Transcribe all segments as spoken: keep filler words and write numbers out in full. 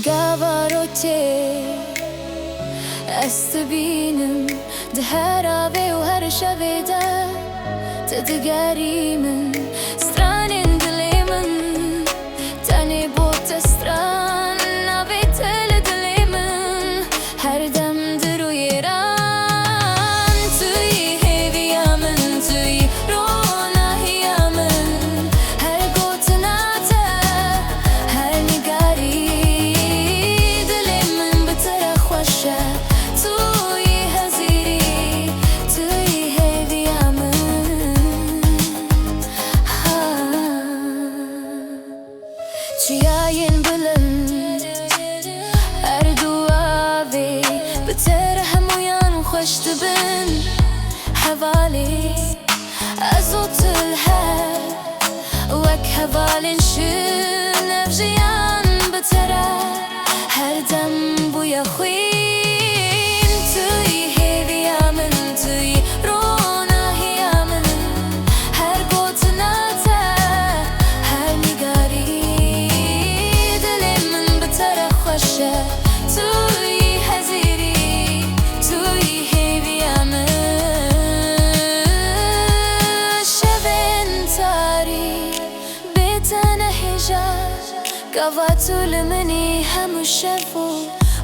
Gava rotê ez dibînim di her avê û her şevê de tu digerî min. Stranên dilê min tenê bo te stran navê te li dilê min. Her dem di rûyê ran tu yî hêviya min, tu yî ronahiya min. Her gotina te, her nigarî dilê min bi te re xweş e. Tu yî hezîrî, tu yî hêviya min. Ha. Çiyayên bilind, her du avê bi te re hemûyan xweş dibin. Hevalê ez û tu li hev, wek hevalên şin ev jiyan bi te re her dem bûye xwîn. Tu yî hêviya min, tu yî ronahiya min. Her gotina te, her nigarî dilê min bi te re xweş e. Tu yî hezîrî, tu yî hêviya min. Şevên tarî bê te ne hêja, gava tu li min î hemû şev û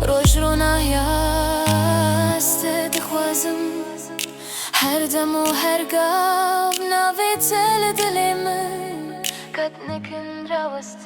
roj ronahiya ez te dixwazim. Her dem û her gav navê te li dilê min qet nikin rawest.